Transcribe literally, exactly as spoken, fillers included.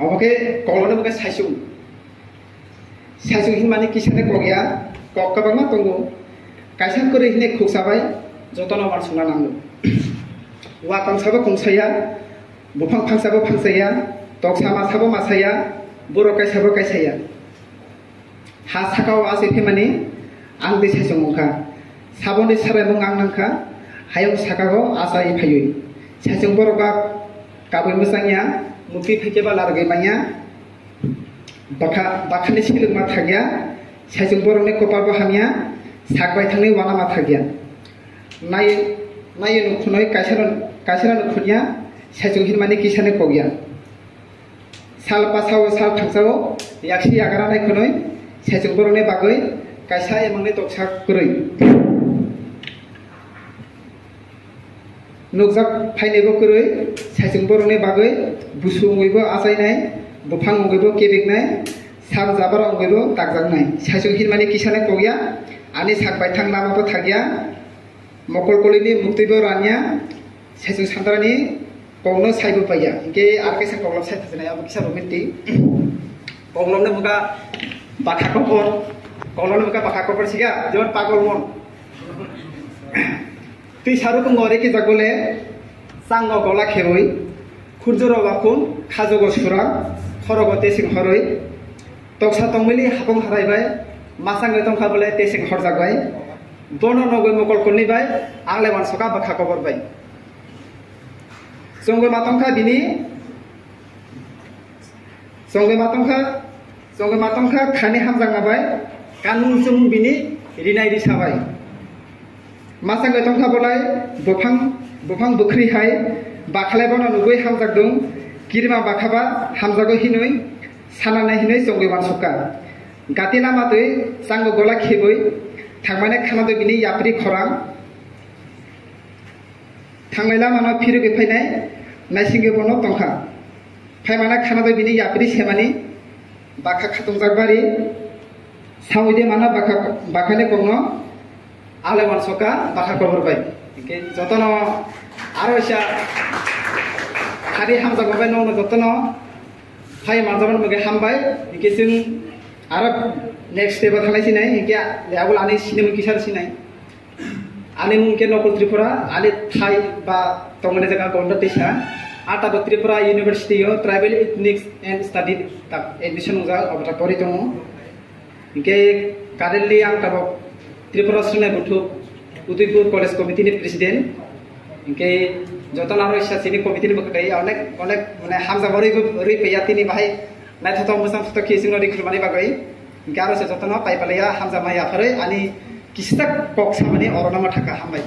Obo khe koklopni bo khe saichung. Saichung hinmani kisa de kok ya, kok kwbangma tongo. Kaisa kwrwi hinwi khuksa bai jotono uansukna nango. Wa tong sabo kongsa ya, buphang phang sabo phangsa ya, toksa ma sabo masa ya, borok kaisa bo kaisa ya. Ha sakao achai phimani ang tei saichung wngkha. Saboni saraimung ang nangkha, hayung sakao achai phaiwi. Saichung borok ba kabui mwchang ya, mukti phaikhe ba largwi manya. Bakha, bakhani silwkma thakya, saichung borokni kopalbo hamya, sak bai thangni uanama thakya. Nai, nai nukhunoi kaisano, kaisano nukhunya, saichung hinmani kisani kokya. Sal pasao sal thangsao yaksi yagra nai khwnwi saichung borokni bagwi kaisa emangni toksa kwrwi. Nukjak phainaibo kwrwi saichung borokni bagwi busu wngwibo achainai, buphang wngwibo kebeknai, sal jabra wngwibo takjaknai. Saichung hinmani kisani kokya, ani sak baithang lamabo thakya, mokol kolini muktwibo ranya, saichung sandrani kokno saibo paiya. Hinkhe ar kaisa koklop sai thajana abo kisa bo minti. Koklopni muka bakha kopor, koklopni muka bakha kopor siga, jemon pagol mon. Twi saruk wngwi rikijak bole, chango gola khebwi, khurjuro wakhun, khajogo sura, khorogo tesing horwi, toksa tongmili hapung harai bai, masangwi tongkha bole tesing horjak bai, bono nogwi mokol kwnwi bai, angle uansuka bakha kobor bai. Chongwi ma tongkha bini, chongwi ma tongkha, chongwi ma tongkha khani hamjakma bai, kanmung chumung bini rinai risa bai. Masangwi tongkha bolai buphang, buphang bwkhri hai bakhalai bono nugwi hamjakdung, kirima bakha ba hamjago hinwi sananai hinwi chongwi uansukha. Gati lama twi chango gola khebwi thangmani khanado bini yapri khorang. Thanglai lamano phirogwi phainai naisingwi bono tongkha. Phaimana khanado bini yapri semani bakha khatungjak bari. Sawi de mana bakha, bakhani kokno ale uansuka bakha kobor bai. Hinkhe jotono aro isa khari hamjakma bai nokno jotono phai manjakmani bagwi hambai. Hinkhe chwng aro next step o thanglai sinai, hinkhe abul ani sinimung kisa sinai. Ani mung khe Nokul Tripura, ani thai ba tongmani jaga Gonda Tisa. Atabo Tripura University o Tribal Ethnics and Studies ta admission wngjak, obo ta pori tongo. Hinkhe currently ang tabok Tripura Swnai Buthuk Udaipur College Committee ni President. Hinkhe jotono aro isa chini committee ni bwkhwtwi onek, onek mane hamjakma rwi, rwi paiya tini bahai naithothok mwchang thothok khe chwngno rikhrumani bagwi. Hinkhe aro se jotono pai palaiya hamjakma yapharwi ani kisijak kok samani orono ma thangkha, hambai.